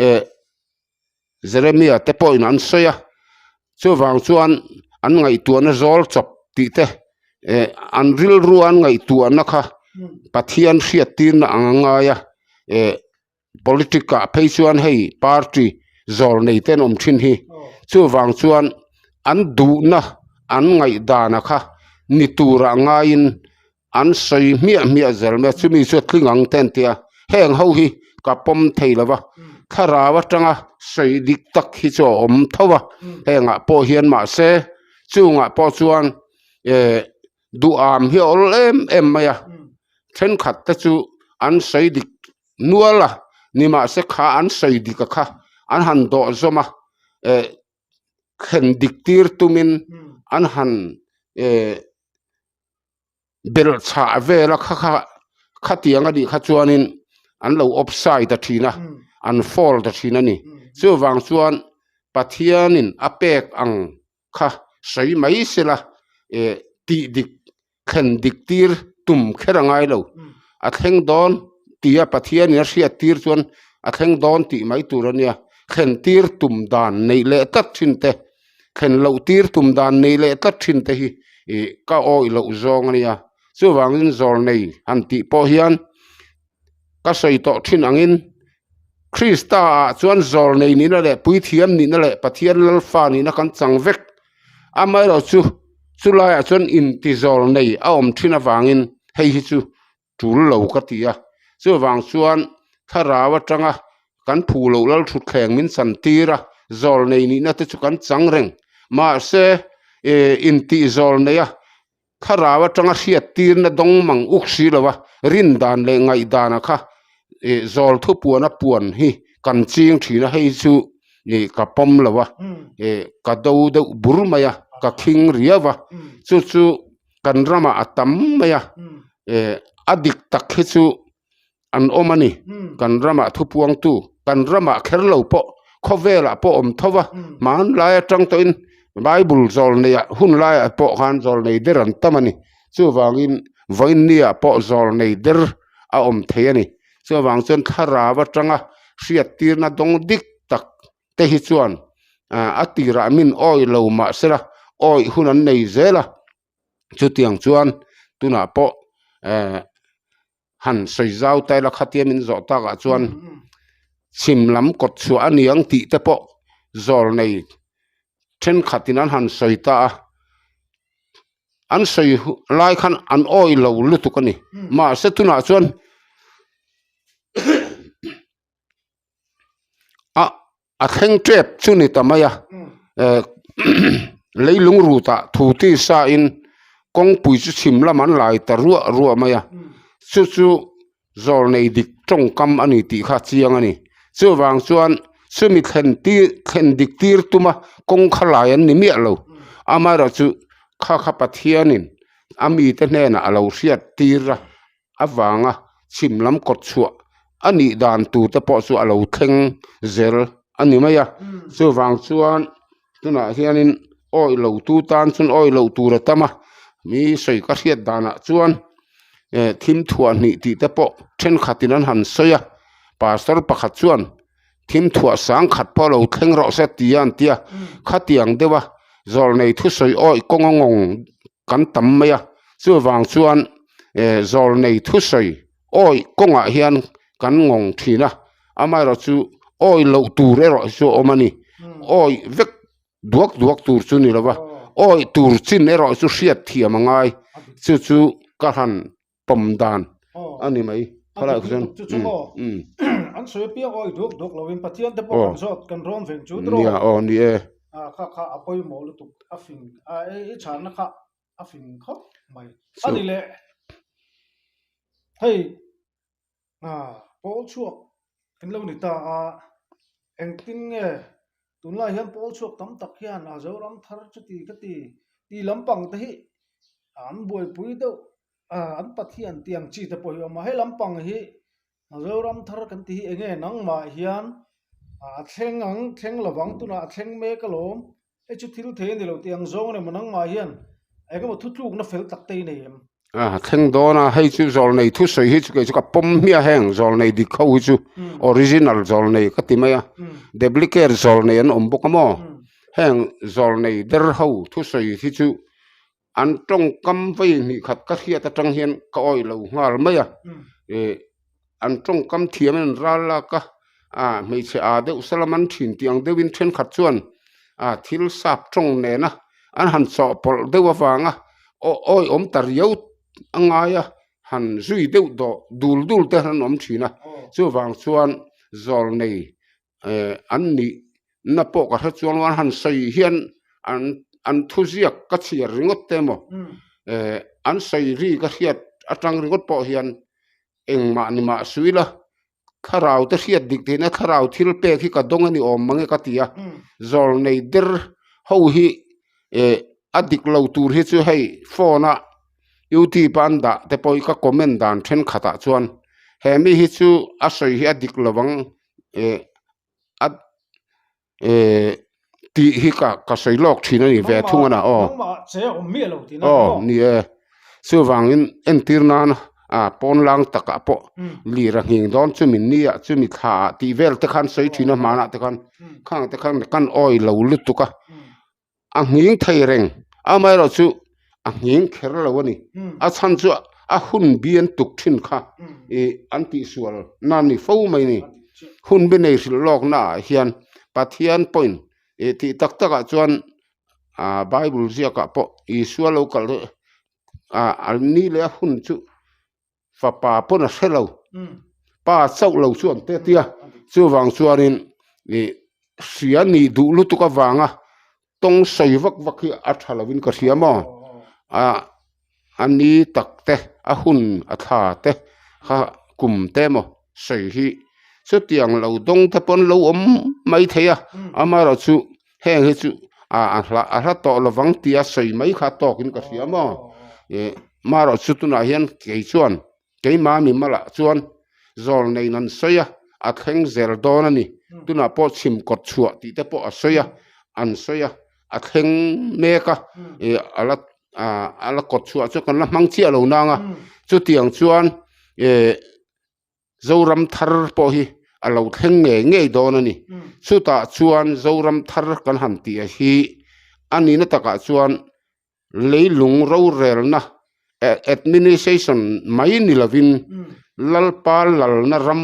eh Jeremia te pawhin an sawi a chuvang chuan an ngaihtuahna zawl chawp tih te eh an rilru an ngaihtuahna kha Pathian hriat tirna ang a ngai a eh politic ah phei chuan hei party zawl nei te an awm thin hi chuvang chuan an duhna an ngaihdan a kha ni turah ngaiin an sawi hmiah hmiah zel mai a chumi chu a tling ang te an ti a heng ho hi ka pawm thei lo va thlarau atanga sawi dik tak hi chu a awm tho a hengah pawh hian mahse chungah pawh chuan eh duham hi a awl em em mai a thenkhat te chu an sawi dik nual a nimahse kha an sawi dik a kha an han dawh zawm a eh thlen dik tir tumin an han eh. Belh chhah vel a kha kha khatiang a nih kha chuanin an lo offside a thin a an foul ta thin a ni chuvang chuan Pathianin a pek ang kha sawi mai sela eh tih dik thlen dik tir tum kher a ngai lo a thleng dawn tia Pathianin a hriat tir chuan a thleng dawn tih mai tur a nia thlen tir tum dan neih leh tlat thin te. Thlen loh tir tum dan nei leh tlat thin te hi ih ka awih loh zawng a nia. Chuvangin zawl nei han tih pawh hian ka sawi tawh thin angin Krista ah chuan zawl nei nihna leh puithiam nihna leh Pathian Lalfa nihna kan chang vek. Amaherawhchu chu chulaiah chuan intizawl nei a awm thin avangin hei hi chu tul lo ka ti a chuvang chuan thlarau atanga kan phu loh lal thutthleng min chan tir a zawl nei nihna te chu kan chang reng mahse eh intih zawl nei a thlarau atanga hriat tirna dawng mang uk si lo a rin dan leh ngaih dana kha eh zawl thupuan a puan hi kan ching thin a hei chu ih ka pawm lo a eh ka do deuh bur mai a ka khing riau a chu chu. Kan ramah a tam mai a eh a dik tak hi chu an awm a ni kan ramah thupuangtu kan ramah kher lo pawh khawvelah pawh awm tho va hmanlai atang tawhin bible zawl neihah hun laiah pawh khan zawl nei der an tam a ni chuvangin vawiinniah pawh zawl nei der a awm thei a ni chuvang chuan thlarau atanga hriattirna dawng dik tak. te hi chuan a tirah min awih lo mahsela awih hun an nei zel a chutiang chuan tunah pawh eh han sawi zau ta ila khatia min zawh takah chuan chhim lam kawt chhuah a ni ang tih te pawh zawl nei thenkhatin an han sawi ta a an sawi lai khan an awih lo lutuk a ni mahse tunah chuan. A a thleng tep chu ni ta mai a eh leilung rutah thu tisa in kawngpui chu chhim lam an lai ta ruah ruah mai a chu chu zawl nei dik tawngkam a ni tih kha chiang a ni chuvang chuan chumi thlen tir thlen dik tir tuma kawng kha lai an ni miah lo amaherawhchu kha kha Pathianin a mite hnenah a lo hriat tir a. avanga chhim lam kawt chhuah a nih dan tur te pawh chu a lo thleng zel a ni mai a chuvang chuan tunah hianin awih lo tu tan chuan awih loh tur a tam a mi sawi ka hriat danah chuan eh thim thuah hnih tih te pawh thenkhatin an han sawi a pastor pakhat chuan thim thuah sang khat pawh lo thleng rawh se ti a an ti a khatiang deuh a zawlnei thusawi awih kawng a ngawng. Kan tam mai a chuvang chuan eh zawlnei thusawi awih kawngah hian kan ngawng thin a amaherawh chu awih loh tur erawh hi chu a awm a ni awih vek duak duak tur chu ni lo va awih tur chin erawh chu hriat thiam a ngai chu chu ka han pawm dan a ni mai khalai kha chuan um an sawi apiang awi duak duak lovin Pathian te pawh kan zawt kan rawn veng chu tawh nia aw ni e a kha kha a pawimawh lutuk a fing a i chhanna kha a fing khawp mai a ni leh hei a pawl chhuak in lo ni ta a engtin nge tunlai hian pawl chhuak tam tak hian a Zoram thar chuti khati ti lampang te hi an buaipui deuh an Pathian tih ang chi te pawh hi a awm a he lampang hi Zoram thar kan tih hi eng nge nangmah hian a thleng ang thleng lovang tunah a thleng mek alawm hei chu thil thei a ni lo tih ang zawng a ni maw nangmah hian eng emaw thutlukna fel tak te hi nei em? A thleng dawn a, hei chu zawlnei thusawi hi chu kei chu ka pawm hmiah heng zawlnei dik ho hi chu original zawlnei ka ti mai a, duplicate zawlnei an awm bawk a maw heng zawlnei der ho thusawi hi chu an tawngkam vei hnih khat ka hriat atang hian ka awih lo nghal mai a, ih an tawngkam thiam in an ral lak a, ah hmeichhe ah deuh salam an thin tih ang deuhin thenkhat chuan ah thil sap tawng nena an han chawhpawlh deuh avanga aw awi awm ta riau a ngai a han zui deuh dawh dul dul te an awm thin a chuvang chuan zawl nei eh an nih na pawh ka hre chuang lo an han sawi hian an an thuziak ka chhiar ringawt te emaw eh an sawi ri ka hriat atang ringawt pawh hian engmah ni mah suih ila thlarau te hriat dik theihna thlarau thil pek hi ka dawng a ni awm mang e ka ti a zawlnei der ho hi eh a dik lo tur hi chu hei phone a youtube a an dah te pawh hi ka comment dan thenkhatah chuan he mi hi chu a sawi hi a dik lo ang eh a eh tih hi ka ka sawi lawk thin a ni ve thung a na aw aw ni e chuvangin entir nana ah pawn lang takah pawh lir a nghing dawn chumi ni ah chumi thla ah tih vel te khan sawi thin a hmanah te khan khang te khan kan awi lo lutuk a a nghing thei reng amaherawh chu a nghing kher lo a ni a chhan chu a hun bi an tuk thin kha ih an tihsual na ni fo mai a ni hun bi nei hrilh lawk na ah hian Pathian pawhin ih tih tak tak ah chuan ah bible ziak ah pawh Isua lo kal hi ah an ni leh a hun chu. Fapa pawn a hre lo, pa chauh lo chu an te tia, chuvang chuanin ih hria nih duh lutuk avanga tawng sawi vak vak hi a tha lovin ka hria maw, ah a ni tak te a hun a thla te kha kum te emaw sawi hi chutiang lo dawng te pawn lo awm mai thei a, amaherawh chu heng hi chu ah a hla a hla tawh lovang tia sawi mai kha tawkin ka hria maw ih marawh chu tunah hian kei chuan keimah mi malah chuan zawl nei an sawi a a thleng zel dawn a ni tunah pawh chhim kawt chhuah tih te pawh a sawi a an sawi a a thleng mek a ih a la ah a la kawt chhuah chu kan la hmang chiah lo nang a chutiang chuan ih. Zoram thar pawh hi a lo thleng ngei ngei dawn a ni. Chutah chuan Zoram thar kan han tih hi a nihna takah chuan leilung rorelna administration mai ni lovin Lalpa lalna ram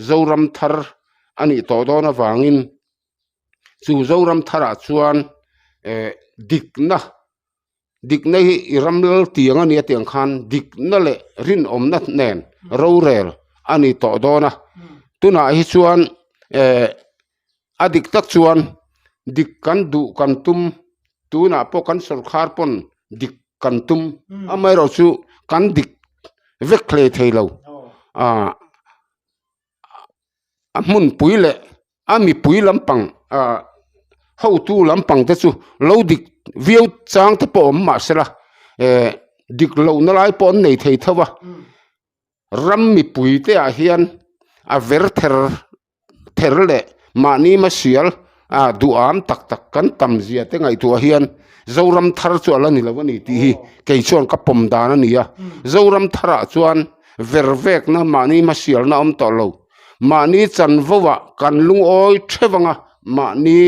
Zoram thar a nih tawh dawn avangin chu Zoram tharah chuan eh dikna Dikna hi i ram lal tiang a nia tiang khan dikna leh rinawmna nen rorel a ni tawh dawn a tunah hi chuan eh a dik tak chuan dik kan duh kan tum tunah pawh kan sawrkhar pawn dik kan tum amaherawh chu kan dik vek hlei thei lo ah. A hmunpui leh a mipui lampang ah hotu lampang te chu lo dik viau chang te pawh awm mahsela eh dik lohna lai pawh an nei thei tho a ram mipui te ah hian a ver ther ther leh mahni hmasial ah duham tak tak kan tam zia te ngaihtuah hian Zoram thar chu a la ni lo a ni tih hi kei chuan ka pawm dan a ni a Zoram tharah chuan. Ver vekna mahni hmasialna awm tawh lo. Mahni chanvo ah kan lungawi theuh ang a, mahni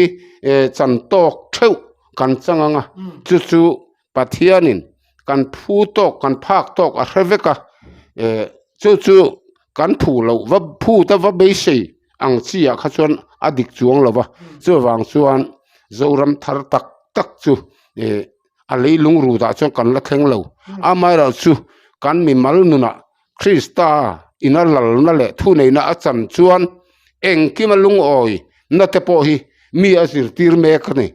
chan tawk theuh kan chang ang a, chu chu Pathianin kan phu tawk kan phak tawk a hre vek a, chu chu kan phu loh va phut a va beisei ang chi ah kha chuan a dik chuang lo va, chuvang chuan Zoram thar tak tak chu a leilung rutah chuan kan la thleng lo. Amaherawh chu kan mimal nunah Krista ina lalna leh thuneihna a chan chuan engkima lungawi na te pawh hi mi a zirtir mek a ni.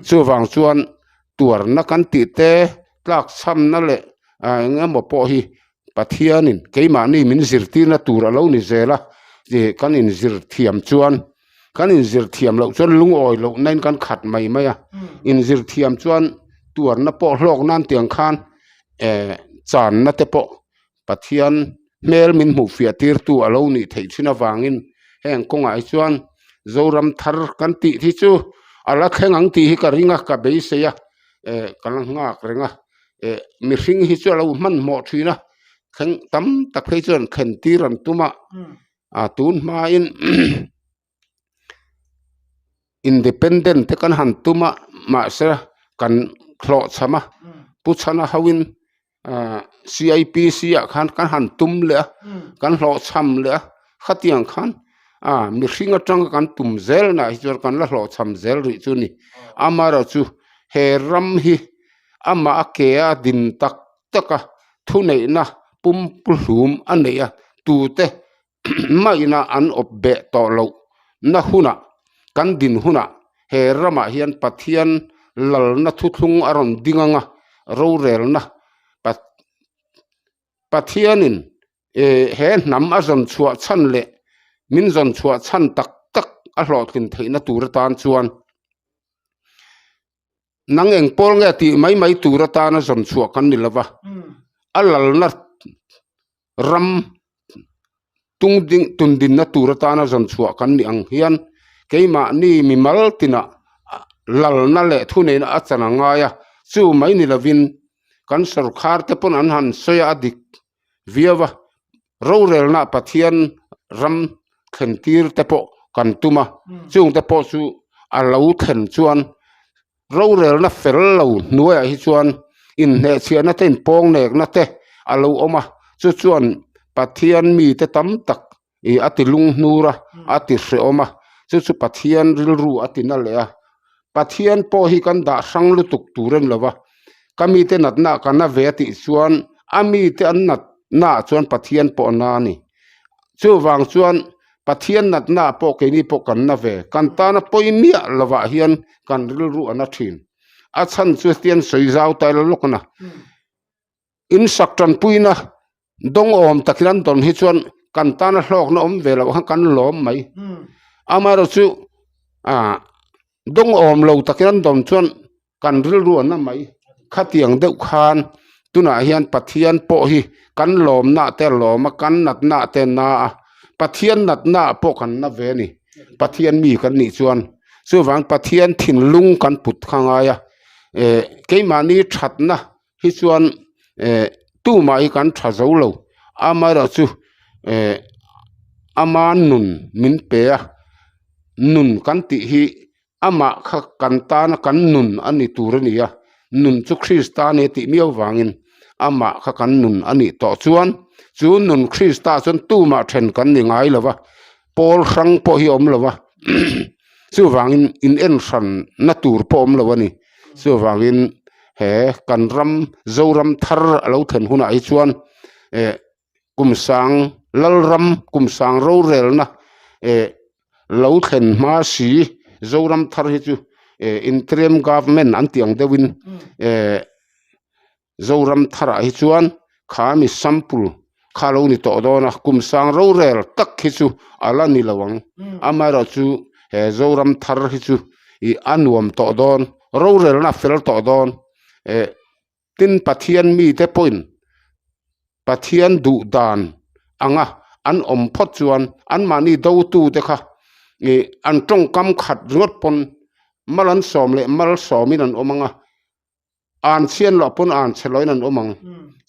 Chuvang chuan tuarna kan tih te, tlakchhamna leh eng emaw pawh hi Pathianin keimahni min zirtirna tur a lo ni zel a, kan inzir thiam chuan kan inzir thiam loh chuan lungawi loh nain kan khat mai mai a, inzir thiam chuan tuarna pawh hlawk nan tiang khan eh channa te pawh Pathian hmel min hmuh fiah tirtu a lo nih theih thin avangin heng kawngah hi chuan Zoram thar kan tih hi chu a la thleng ang tih hi ka ring a, ka beisei a, eh ka la nghak reng a. eh mihring hi chu a lo hmanhmawh thin a thleng tam tak phei chuan thlen tir an tum a ah tun hmain independent te kan han tum a mahse kan hlawh cham a pu chhana ho in ah C I P C ah khan kan han tum leh a kan hlawh cham leh a khatiang khan ah mihring atanga kan tum zel nah hi chuan kan la hlawh cham zel rih chu a ni amaherawhchu he ram hi amah a ke a din tak tak a thuneihna pumpu hlum a neih a tute mahina an awp beh tawh loh na hunah kan din hunah he ramah hian Pathian lalna thuthlung a rawn ding ang a rorelna Pathianin eh he hnam a zawn chhuah chhan leh min zawn chhuah chhan tak tak a hlawhtlin theihna tur atan chuan Nang eng pawl nge tih mai mai tur atana zawn chhuah kan ni lova, a lalna ram tung ding tun dinna tur atana zawn chhuah kan ni ang hian keimahni mimal tinah lalna leh thuneihna a chan a ngai a, chu mai ni lovin kan sorkar te pawn an han sawi a, a dik viau a, rorelna Pathian ram thlen tir te pawh kan tum a, chung te pawh chu a lo thlen chuan rorelna fel lo hnuaiah hi chuan inhnehchhiahna te inpawng nekna te a lo awm a, chu chuan Pathian mite tam tak ih a ti lung hnur a, a ti hrehawm a, chu chu Pathian rilru a ti na leh a, Pathian pawh hi kan dah hrang lutuk tur a ni lo va, ka mite natna ah ka na ve a tih chuan a mite an natna ah chuan Pathian pawh a na a ni. Chuvang chuan Pathian natna ah pawh keini pawh kan na ve, kan tana pawi miah lovah hian kan rilru a na thin. A chhan chu hetiang sawi zau ta ila lawk a na. In sak tanpuina dawng awm takin an dawn hi chuan kan tana hlawkna awm ve loh khan kan lawm mai. Amaherawhchu ah dawng awm lo takin an dawn chuan kan rilru a na mai. Khatiang deuh khan tunah hian Pathian pawh hi kan lawmna te a lawm a, kan natna te a na a, Pathian natna ah pawh kan na ve a ni. Pathian mi kan nih chuan chuvang Pathian thinlung kan put kha a ngai a, eh keimahni thatna hi chuan eh tumah hi kan tha zo lo amaherawhchu eh ama nun min pe a nun kan tih hi amah kha kan tana kan nun a ni tur a ni a nun chu Krista a ni a tih miau vangin amah kha kan nun a nih tawh chuan chu nun Krista chuan tumah then kan ni ngai lo va pawl hrang pawh hi a awm lo va chuvangin in en hran na tur pawh a awm lo a ni. Chuvangin he kan ram Zoram thar a lo thlen hunah hi chuan eh kum sang Lalram kum sang rorelna eh lo thlen hma si Zoram thar hi chu eh interim government an tih ang deuhin eh Zoram tharah hi chuan kha mi sample kha lo ni tawh dawn a, kum sang rorel tak hi chu a la ni lo ang. Amaherawhchu he Zoram thar hi chu ih a nuam tawh dawn, rorelna a fel tawh dawn. Eh tin Pathian mite pawhin Pathian duh dan anga an awm phawt chuan anmahni dotute kha ih an tawngkam khat ringawt pawn mal an sawm leh mal sawmin an awm ang a. An chhian loh pawn an chhe loin an awm ang.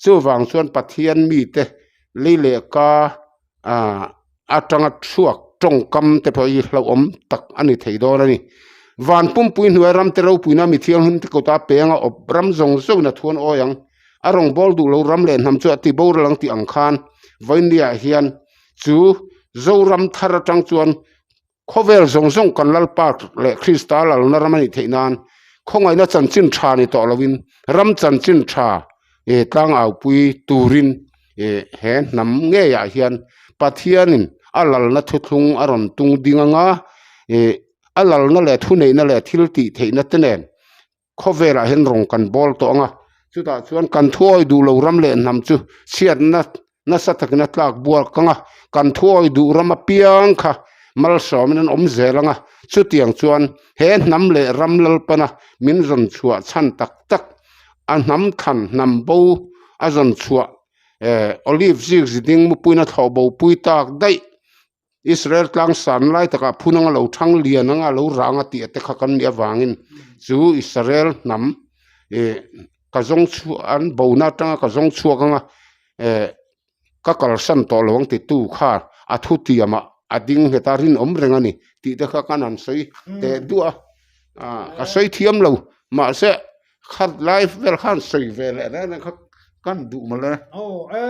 Chuvang chuan Pathian mite lei leh ka ah atanga chhuak tawngkam te pawh hi hlauhawm tak a ni thei dawn a ni. Van pumpui hnuai ramte ropuina mi thianghlim te kawta penga awp ram zawng zawngin a thuan awi ang. A rawngbâwl duh lo ram leh hnam chu a ti boral ang tih ang khan Vawinia hian chu Zoram thar atang chuan Khawvel zawng zawng kan Lalpa leh Krista lalna ram a nih theih nan khawngaihna chanchin tha ni tawh lovin ram chanchin tha tlangaupui turin he hnam ngeiah hian Pathianin a lalna thuthlung a rawn tung ding anga a lalna leh thuneihna leh thil tih theihna te nen Khawvelah hian rawng kan bawl tawh ang a, chutah chuan kan thuawi duh lo ram leh hnam chu chhiatna nasa takin a tlak buak ang a, kan thuawi duh ram apiang kha malsawmin an awm zel ang a, chutiang chuan he hnam leh ram lalpana min zawn chhuah chhan tak tak a hnam thlan hnam bo a zawn chhuah eh olive zik ziding mupuina thlawh bo pui tak daih Israel tlang san lai takah phun anga lo thang lian anga lo rang a tih te kha kan nih avangin chu Israel hnam ih. ka zawng chhuak an bona atanga ka zawng chhuak anga eh ka kalsan tawh lo ang titu kha a thu tiamah a ding nghet a rinawm reng a ni tih te kha kan han sawi teh duah a ah ka sawi thiam lo mahse khat lai vel khan sawi ve leh reng reng kha kan duh mawle. Aw e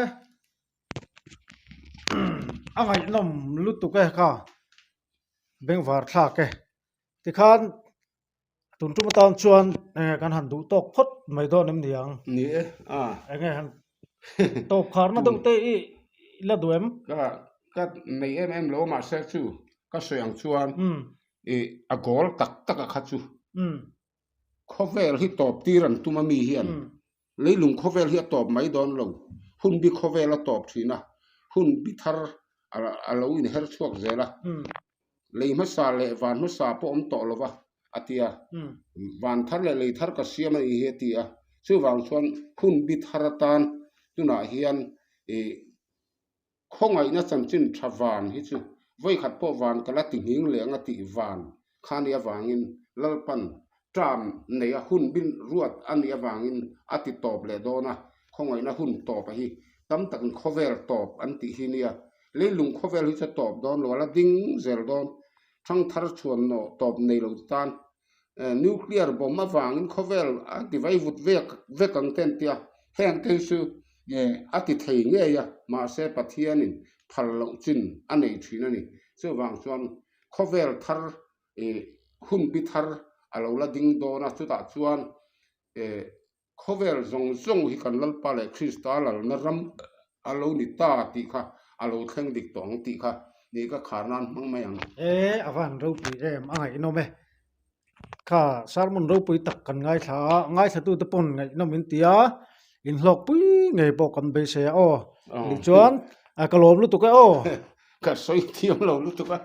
a ngaihnawm lutuk e kha bengvar thlak e tikhan Tun tum atan chuan enge kan han duh tawk phawt mai dawn em ni ang? Ni e, a. Enge han tawp kharna deuh te i la duh em? Ka ka nei em em lo mahse chu ka sawi ang chuan i a goal tak tak a kha chu khawvel hi tawp tir an tum a mi hian leilung khawvel hi a tawp mai dawn lo hun bi khawvel a tawp thin a hun bi thar a lo inher chhuak zel a. Lei hmasa leh van hmasa pawh awm tawh lo va, a ti a. Van thar leh lei thar ka siam a nih hi a ti a. Chuvang chuan hun bi thar atan tunah hian ih khawngaihna chanchin tha van hi chu vawikhat pawh van ka la ti nghing leh ang a tih van kha nih avangin Lalpan term neia hun bin ruat a nih avangin a ti tawp leh dawn a, khawngaihna hun tawp a hi tam takin khawvel tawp an tih hi nia. Leilung khawvel hi chu a tawp dawn lo, a la ding zel dawn. Thangthar chhuan nawh tawp nei lo tan nuclear bomb avangin khawvel a ti vai vut vek vek ang te an ti a, heng te hi chu a ti thei ngei a, mahse Pathianin phal loh chin a nei thin a ni. Chuvang chuan khawvel thar ih hunbi thar a lo la ding dawn a, chutah chuan eh Khawvel zawng zawng hi kan Lalpa leh Krista lalna ram a lo ni ta tih kha a lo thleng dik tawh ang tih kha ni ka khar nan hmang mai ang. E, a va han ropui em, a ngaihnawm e. Kha sermon ropui tak kan ngaithla a, ngaithlatute pawn ngaihnawm in ti a, inhlawkpui ngei pawh kan beisei a aw. Tichuan, ka lawm lutuk e aw. Ka sawi thiam lo lutuk a.